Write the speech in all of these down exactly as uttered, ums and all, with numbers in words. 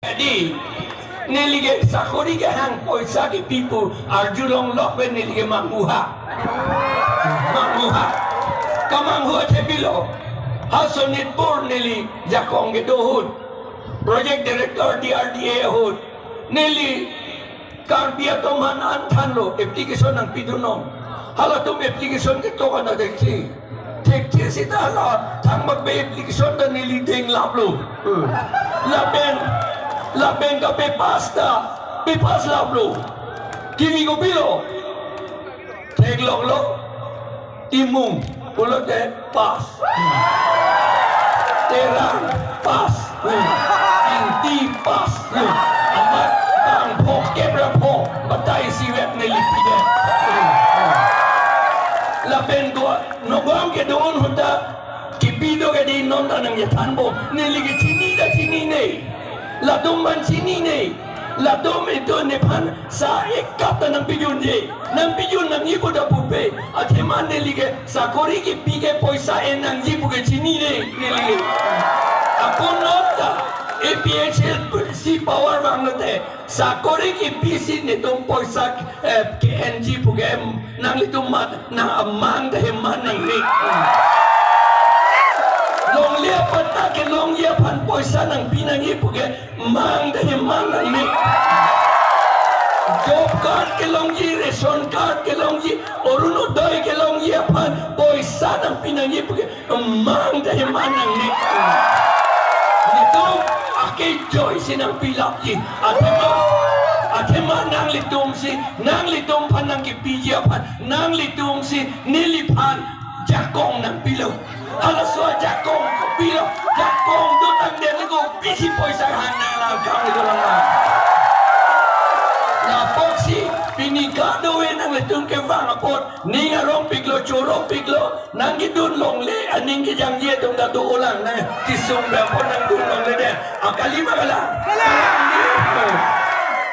Adi, neli ke sakori kehang poisa kepi pu arjulong lok pen neli ke manghuha. Manghuha. Kamanghu athe pilo. Ha Sonitpur neli jakong kedo ahut. Project Director D R D A ahut. Neli Karbi atum aphan an thanlo, application nangpidunnon. Halatum application ketok an thekthe. Thekthe seta hala thangbak pen application ta neli deng laplo. Hmm. Lapen, lapen kape pass ta, pe pass laplo. Kimi kopilo. Theklonglo. Timung pulote pass. Terang pass. Ingti pass. Amat bang pho kep ra pho batai sivet neli pide. Lapen ko nogam kedo ahut ta kepi do ke di non ta nangkethanbom. Neli ke chini ta chinine. Latum aphan chinine. Latum itum nephan sa ek kap ta nangpijunji. Nangpijun nangji pu ta pupe. Athema neli ke sakori kepi ke poisa en nangji pu ke chinine. Neli ke. Ako non ta A P H L C power vanglote. Sakori kepi si netum poisa, eh, ke-enji pu ke nanglitum mat nang amang ta heman nangne. Longle apatta kelongji aphan poisa nangpi nangji pu ke mang ta heman nangne. Job card kelongji, ration card kelongji, Orunodoi kelongji aphan poisa nangpi nangji pu ke mang ta heman nangne. Netum akejoi si nangpilapji. Athema, athema nanglitum si, nanglitum aphan nangkepiji aphan, nanglitum si neliphan jakong nangpilo. Halaso ajakong kopilo, jakong do tangdet le kopi si poisa hang nang langkang itu lang. Lapusi pini kadokave nanglitum kevang apot, ning arongpiklo, chorongpiklo, nangkedun longle, aning kejangje atum ta dolang, nangkesung pen apot nangdun longle det. Akali ma kalang?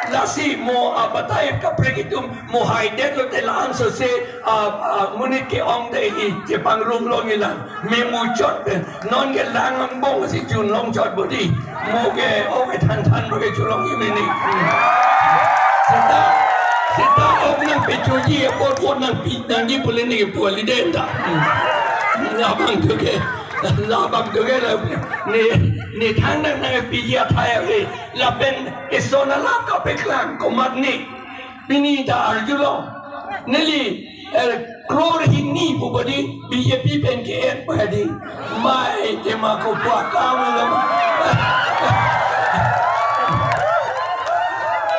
Lasi mo abatai kaprek itum mo haidetlote la-an sose, ah, ah, monit ke-ong te i chepangrum longle lang. Memuchot pen. Non ke lang angbong si junlong chot bodi. Mo ke o ke than than mo ke chulong imini. Seta, seta ok nangpechoji apot, apot nangpi nangji pule ne ke puali den ta. Labang tu ke. Labang tu ke la. Ne, ne thang nang nangpiji athai ave. Lapen eson alam kapeklang komatne. Pini ta arjulo. Neli, eh, crore hini pu bodi B J P pen ke-en pu hadi. Mai tema ko pu akam lo.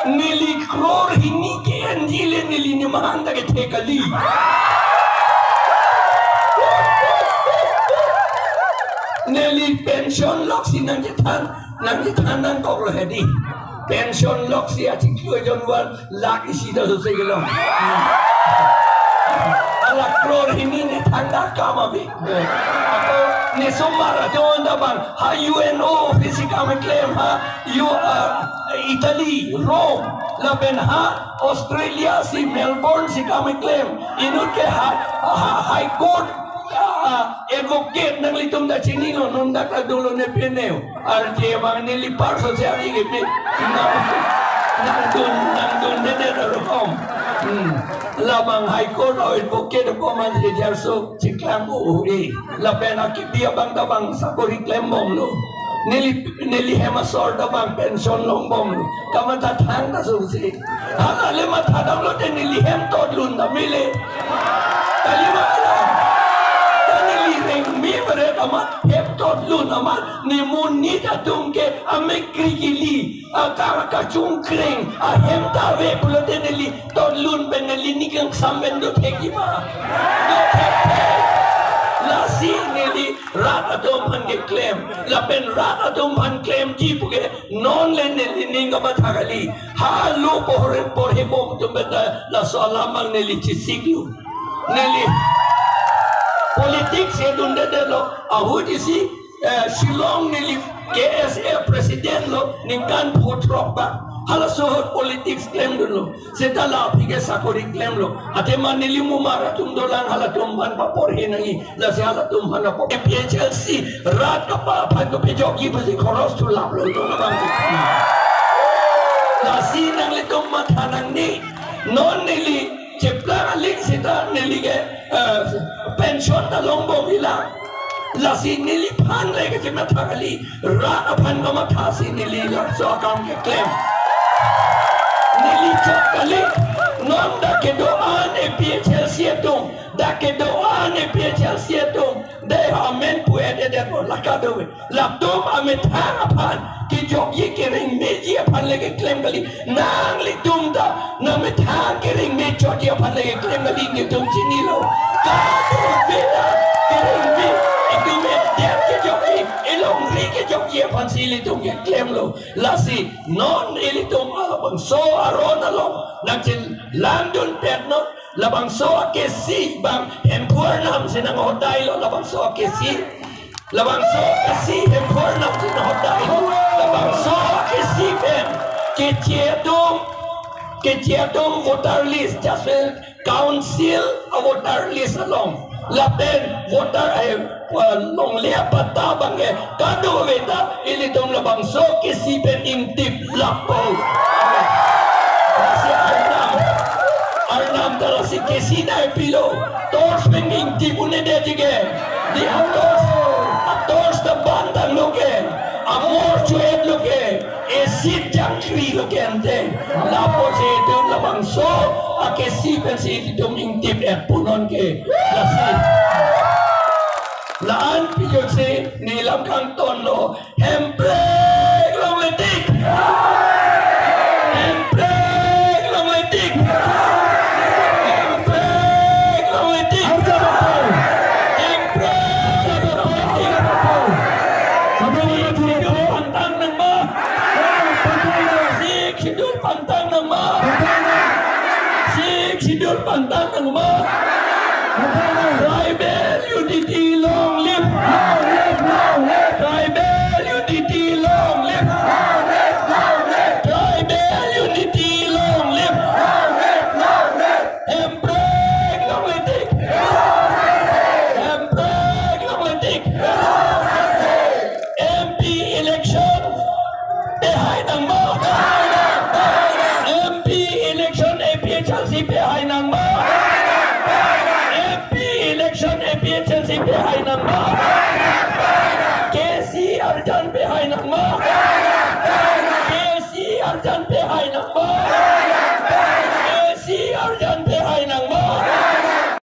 Neli crore hini ke-enji le neli nemahang ta kethe kali. Neli pension lok si nangkethan, nangkethan nangkoklo hadi. Pension lok si achiklo jonwar lakh isi ta sose kelong. Hala crore hini ne thangta kam abi. Ako ne somar ajon ta bang ha U N O office si kam klem ha U, uh, Italy, Rome, lapen ha Australia si Melbourne si kam klem. Inut ke ha, ha High Court, uh, advocate nanglitum ta chinilo, non dak ta dolo ne peneu. Arje bang neli parso si ari ke pi. Nang, nangdun, nangdundedet arokom. Hmm. Labang High Court advocate ko man si jarso chiklang o e. Lapen akipi abang ta bang sakori klembomlo. Neli, neli hem asor ta bang pension longbomlo. Kamatha thang ta sungsi. Hala le matha damlote neli hem totlun ta mele. Kali ma kalang? Ta neli rengme beret amat hem totlun amat ne monit atum ke amek krikili, akang kachungkreng, ahem ta ave pulote neli totlun pen neli ning kangsam pen do thekji ma. Do thekthek. Lasi neli rat atum aphan keklem. Lapen rat atum aphan klemji pu ke non le neli ning kamatha kali. Halo porhe, porhebom atum pen ta laso alam bang neli chesiklo. Neli politics edundedetlo. Ahut isi, eh, Shillong neli K S A president lo ningkan pho throk bang. Halaso ahut politics klemdunlo. Seta la aphi ke sakori klemlo. Athema neli mumar atum dolang, halatum aphan paporhe nangji. Lasi halatum aphan paporhe. A P H L C rat kapa aphan kepejokji pusi khoros thu laplo. Ito na bang. Non neli cheplang aling sita neli ke, eh, pension ta longbom ilang. Lasi neliphan le kachematha kali, rat aphan kamathasi neli laso akam keklem. Neli chot kali, non dak kedo-an A P H L C atum, dak kedo-an A P H L C atum, dei amen pu-edet apot la kadokave. Latum amethang aphan kejokji keringmeji aphan le keklem kali. Nanglitum ta nangmethang keringme chotji aphan le keklem kali, netum chinilo. Kadokave ta keringme, itum edet kejokji, elongri kejokji aphansi ilitum keklemlo. Lasi non ilitum labangso aron along nangchelangdunpetnon. Labangso akesi bang Hemphu Arnam si nanghodailo, labangso akesi. Labangso akesi Hemphu Arnam si nanghodailo. Labangso akesi pen keche atum, keche atum voter list, just council a voter list along, lapen voter, eh, longle apatta abang ke kadokave ta ilitum labangso akesi pen ingtip lapo. Lasi Arnam, Arnam ta lasi akesi nangpilo. Torch pen ingtip un-edetji ke. Dei atorch, atorch ta bantanglo ke, amor cho-etlo ke, esit jangkrilo ke ante. Lapusi itum labangso akesi pensi itum ingtip-et punon ke. Lasi la-an pijotsi neli lam kangtonlo. Hemprek longletik. Hemprek longletik. Hemprek longletik. Hemprek longletik. Sixth Schedule pangthang nangma. Sixth Schedule pangthang nangma. Sixth Schedule pangthang nangma. Tribal unity long live. Long live, long live. Tribal unity long live. Long live, long live. Tribal unity long live. Long live, long live. Hemprek longletik. Hemprek longletik. M P election pehai nangma. M P election A P H L C pehai nangma. M P election A P H L C pehai nangma.